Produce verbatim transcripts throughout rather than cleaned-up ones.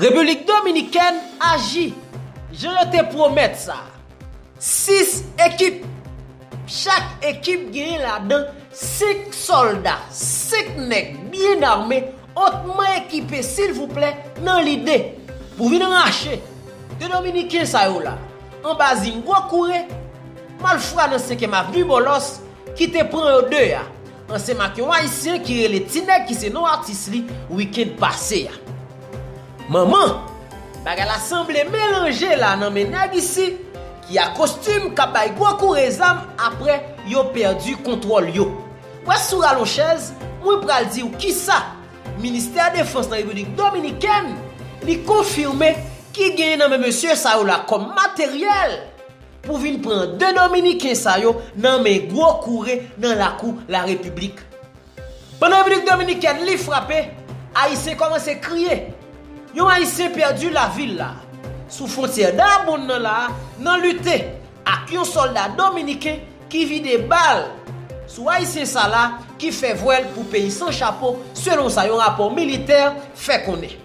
Repiblik Dominikèn aji jan yo te pwomèt sa. Sis ekip. Chak ekip genyen ladan senk sòlda, senk nèg byen ame, otman ekipe, silvouplè, nan lide pou vin rache de Dominiken sa yo la, anba zing Gwo Koure, malfra nan senkyèm avni Bòlòs, ki te pran yo de a, ansanm ak yon Ayisyen ki rele Ti Nèg, ki se non atis li, wikenn pase a. Manman, bagay la sanble melanje la nan men nèg isi, ki a kostim k ap bay Gwo Koure zam apre yo pèdi kontwòl yo. Wè sou ralon chèz, mwen pral di w kisa Ministè Defans nan Repiblik Dominikèn, li konfime ki genyen nan men mesye sa yo la kòm materyèl pou vin pran de Dominiken sa yo nan men Gwo Koure nan lakou Larepiblik. Pandan Repiblik Dominikèn li frape, Ayisyen kòmanse kriye. Yon Ayisyen pèdi lavi l la, sou fwontyè Dayabonn nan la, nan lite ak yon sòlda dominiken ki vide bal sou Ayisyen sa la, ki fè vwèl pou peyi san chapo, selon sa yon rapò militè fè konnen.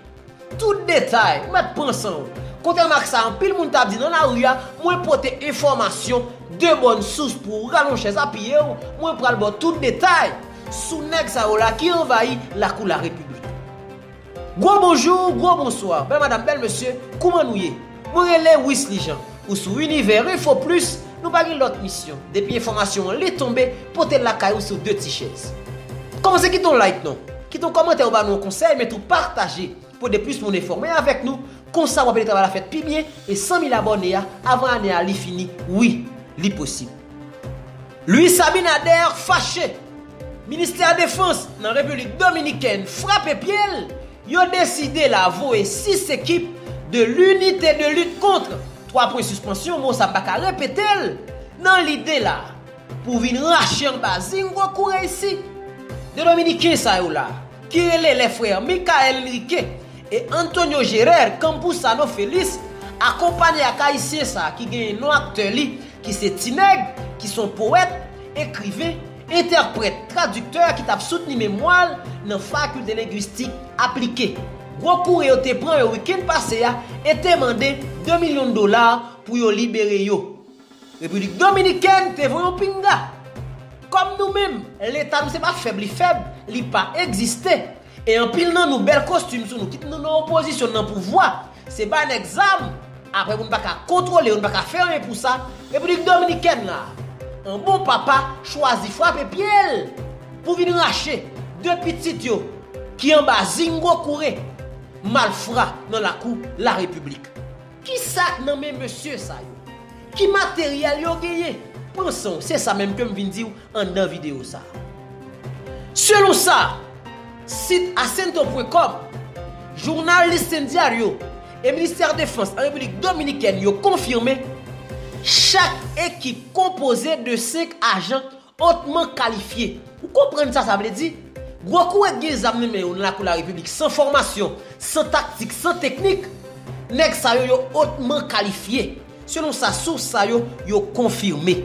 Tout detay, ou mèt pran san w. Kontrèman ak sa anpil moun t ap di nan lari a, mwen pote enfòmasyon de bòn sous pou w, ralon chèz, apiye w, mwen pral ba w tout detay sou nèg sa yo la ki anvayi lakou Larepiblik. Gwo bonjou, gwo bonswa, bèl madanm, bèl mesye, kouman nou ye? Mwen rele Wisly Jean, ou sou Univers Info Plus, nou pa gen lòt misyon, depi enfòmasyon an li tonbe, pote l lakay ou sou de ti chèz. Kòmanse kite yon like non, kite yon kòmantè ou ba nou yon konsèy, men tou pataje pou ede plis moun enfòme avèk nou, konsa w ap ede travay la fèt pi byen e san mil abòne a avan ane a li fini. Wi, li posib. Luis Abinader fache. Ministè Defans nan Repiblik Dominikèn frape pye l. Yo deside la voye sis ekip de l'Unité de Lutte Contre, twa pwen sispansyon, mo sa m pa ka repete l, nan lide la pou vin rache anba zing Gwo Koure isi. De Dominiken sa yo la, ki rele lè frè Michael Enrique e Antonio Gerer Campuzano Félix, akonpanye ak Ayisyen sa ki genyen non aktè li, ki se Ti Nèg, ki se yon powèt, ekriven, entèprèt, tradiktè ki t ap soutni memwa l nan Fakilte Lengwistik Aplike. Gwo Koure yo te pran yo wikenn pase a e te mande de milyon dola pou yo libere yo. Repiblik Dominikèn te voye yon pinga. Kòm nou menm, Leta nou se pa fèb, li fèb, li pa egziste. E anpil nan nou, bèl kostim sou nou, kit nou nan opozisyon, nan pouvwa, se ba nèg zam, apre moun pa ka kontwole yo, nou pa ka fè anyen pou sa. Repiblik Dominikèn la, an bon papa chwazi frape pye l pou vin rache de pitit yo ki anba zing Gwo Koure, malfra nan lakou Larepiblik. Kisa k nan men mesye sa yo? Ki materyèl yo genyen? Pran san w, se sa menm ke m vin di w anndan videyo sa. Selon sa, sit asento pwen kòm, jounal Listín Diario e Ministè Defans an Repiblik Dominikèn yo konfime, chak ekip konpoze de senk ajan otman kalifye. Ou konprann sa sa vle di? Gwo Koure gen zam nan men yo nan lakou Larepiblik, san fòmasyon, san taktik, san teknik. Nèg sa yo, yo otman kalifye, selon sa sous sa yo, yo konfime.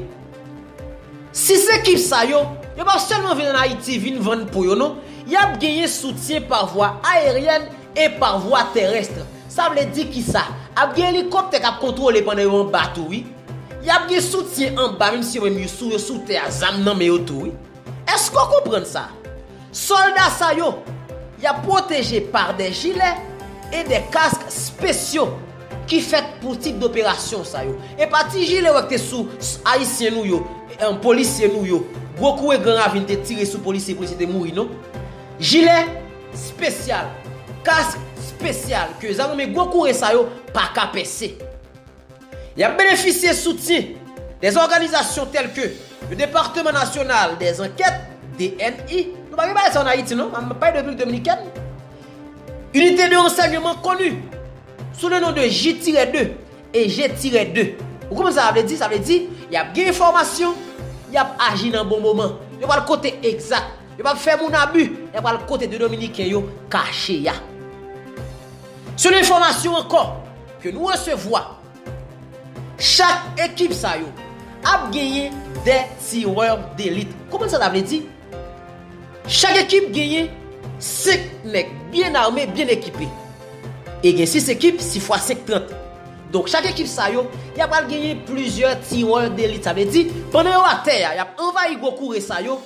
Sis ekip sa yo, yo p ap sèlman vin ann Ayiti vin vann po yo non, y ap genyen soutyen pa vwa aeryèn e pa vwa terès. Sa vle di kisa? Ap gen elikoptè k ap kontwole pandan yo anba tou wi. Y ap gen soutyen anba, menm si yo menm yo sou, yo sou tè a, zam nan men yo tou wi. Èske w konprann sa? Sòlda sa yo, y ap pwoteje pa de jilè e de kask spesyo ki fèt pou tip doperasyon sa yo. E pa ti jilè w wè k te sou s-, ayisyen nou yo, e, polisye nou yo. Gwo Koure Gran Ravin te tire sou polisye, polisye te mouri non. Jilè spesyal, kask spesyal ke zam nan men Gwo Koure sa yo pa ka pèse. Y ap benefisye soutyen de òganizasyon tèl ke le Département National des Enquêtes, D N I, nou pa gen bagay sa ann Ayiti non, m ap pale de Repiblik Dominikèn, Unité de Renseignement Connue sous le nom de J tirè de e G tirè de. Ou konprann sa sa vle di? Sa vle di, y ap gen enfòmasyon, y ap aji nan bon moman. Yo pral kote egzak. Yo p ap fè moun abi, y ap pral kote de Dominiken yo kache a. Selon enfòmasyon ankò ke nou resevwa, chak ekip sa yo ap genyen de tirè delit. Konprann sa sa vle di? Chak ekip genyen senk nèg byen ame, byen ekipe. E gen sis ekip, sis fwa senk, trant. Donk, chak ekip sa yo, y ap pral genyen plizyè tirè delit. Sa vle di, pandan yo atè a, y ap anvayi gwo koure sa yo,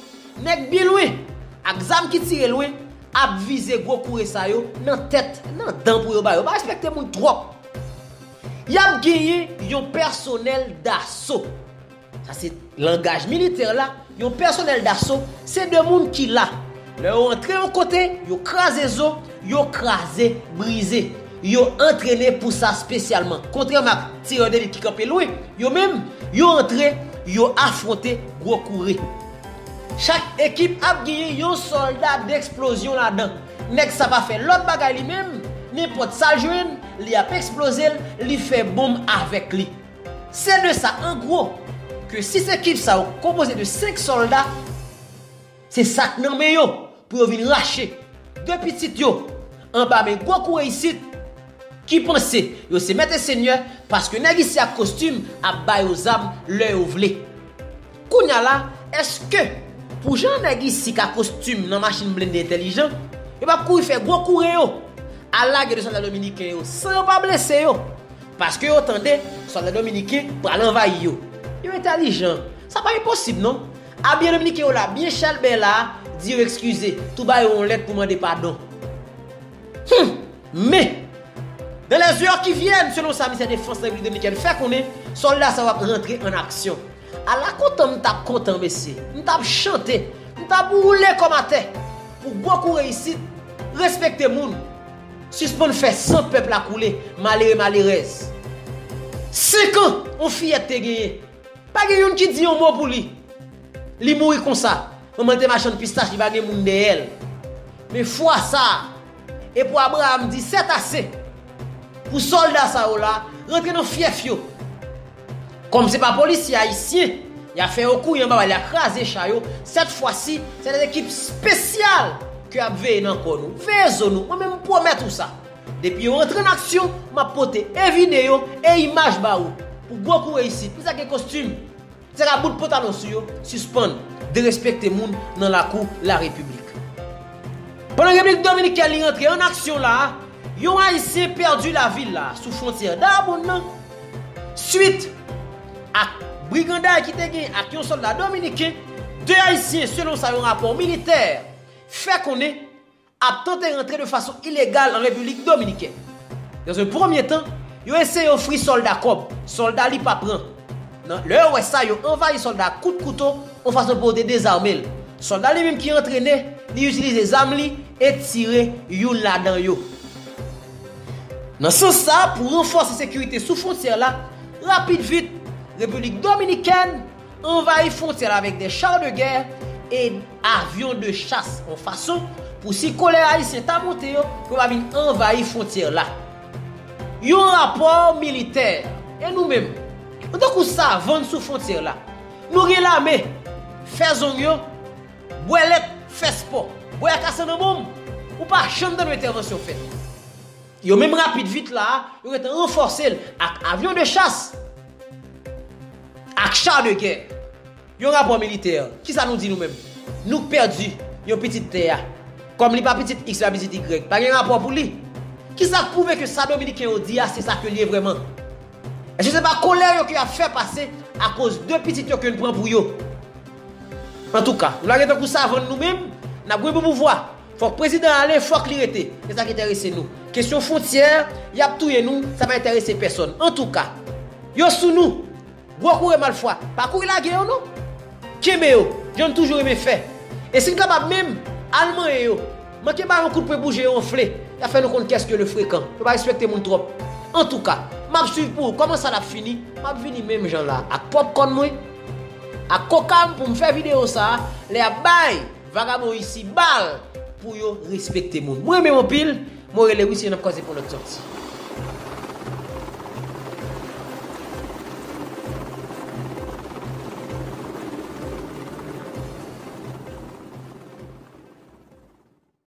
nèg byen lwen, ak zam ki tire lwen, ap vize gwo koure sa yo nan tèt, nan dan pou yo ba yo. Pa respekte moun twòp. Y ap genyen yon pèsonèl daso. Sa se langaj militè la. Yon pèsonèl daso, se de moun ki la. Lè yo antre yon kote, yo kraze zo, yo kraze, brize. Yo antrene pou sa espesyalman. Kontrèman ak tirè delit ki kanpe lwen, yo menm, yo antre, yo afwonte gwo koure. Chak ekip ap genyen yon sòlda deksplozyon ladan. Nèg sa pa fè lòt bagay li menm, nenpòt sa l jwenn, li ap eksploze l, li fè bonm avèk li. Se de sa, an gwo, ke sis ekip sa yo konpoze de senk sòlda, se sa k nan men yo pou yo vin rache de pitit yo anba men gwo koure isit ki panse yo se mèt e senyè paske nèg isi ak kostim ap ba yo zam lè yo vle. Kounye a la, èske pou jan nèg isi ka kostim nan machin blende entèlijan, yo p ap kouri fè gwo koure yo al lage de sòlda dominiken yo san yo pa blese yo? Paske yo tande sòlda dominiken pral anvayi yo. Yo entèlijan. Sa pa enposib non. Abye dominiken yo la, byen chèlbè la, di yo ekskize, tou ba yo yon lèt pou mande padon. Hum! Men, dans les heures qui viennent, selon sa Ministè Defans Repiblik Dominikèn fè konnen, sòlda sa yo ap rantre an aksyon. Ala kontan m t ap kontan, mesye. M t ap chante. M t ap woule kò m atè. Pou gwo koure isit, respekte moun. Sispann fè san pèp la koule, malere, malerèz. Senk an, on fiyèt te genyen. Pa gen youn ki di yon mo pou li. Li mouri konsa. Manman l te machann pistach, li pa gen moun dèyè l. Men fwa sa a, e pou Abraram di, c'est assez. Pou sòlda sa yo la, rantre nan fyèf yo. Kòm se pa polisye ayisyen, y a fè yo kouri anba bal, y a kraze cha yo. Sèt fwa si, se de ekip espesyal ke ap veye nan kò nou. Veye zo nou, mwen menm m pwomèt ou sa. Depi yo rantre an aksyon, m ap pote e videyo e imaj ba ou. Pou gwo koure isit, pou sa gen kostim, sa ka bout pantalon sou yo, sispann derespekte moun nan lakou larepiblik. Pandan Repiblik Dominikèn li rantre an aksyon la a, yon Ayisyen pèdi lavi l la sou fwontyè Dayabonn nan, swit ak briganday ki te gen ak yon sòlda dominiken, de Ayisyen, selon sa yon rapò militè fè konnen, ap tante rantre de fason ilegal an Repiblik Dominikèn. Dans un premier temps, yo eseye ofri sòlda kòb, sòlda li pa pran. Nan, lè yo wè sa, yo anvayi sòlda ak kout kouto, yon fason pou yo te dezame l. Sòlda li menm ki antrene, li itilize zam li e tire youn ladan yo. Nan sans sa, pou ranfòse sekirite sou fwontyè la, rapid vit, Repiblik Dominikèn anvayi fwontyè la avèk de char de guerre e avyon de chas, yon fason pou si kolè ayisyen ta monte yo, pou yo pa vin anvayi fwontyè la. Yon rapò militè, e nou menm, nou tankou savann sou fwontyè la, nou gen lame, fè zong yo, bwè lèt, fè spò, bwè ak asann an bonm, ou pa janm tande yon entèvansyon fèt. Yo menm rapid vit la a, yo gentan ranfòse l ak avyon de chas, ak char de guerre. Yon rapò militè, kisa nou di nou menm? Nou k pèdi yon pitit tè a. Kòm li pa pitit X, li pa pitit Y, pa gen rapò pou li. Kisa k pwouve ke sa dominiken yo di a, se sa ke l ye vrèman? Èske se pa kolè yo ke y ap fè pase akoz de pitit yo ke n pran pou yo? Antouka, nou lage tankou savann nou menm, n ap goumen pou pouvwa. Fòk prezidan ale, fòk li rete. Se sa ki enterese nou. Kesyon fwontyè, y ap touye nou, sa pa enterese pèsonn. Antouka, yo sou nou. Gwo koure malfwa, pa kouri lage yo non. Kenbe yo, jan n toujou renmen fè. E si n kapab menm, al manyen yo. Manke ba yo yon kout pwen pou je yo anfle. Y ap fè nou konn kès ke le frekan. Yo pa respekte moun twòp. Antouka, m ap swiv pou ou kòman sa l ap fini. M ap vini menm jan la, ak pòpkòn mwen, ak koka m pou m fè videyo sa a, lè y ap bay vagabon isi bal pou yo respekte moun. Mwen renmen w anpil, mwen rele Wisly, n ap kòze pou lòt sòti.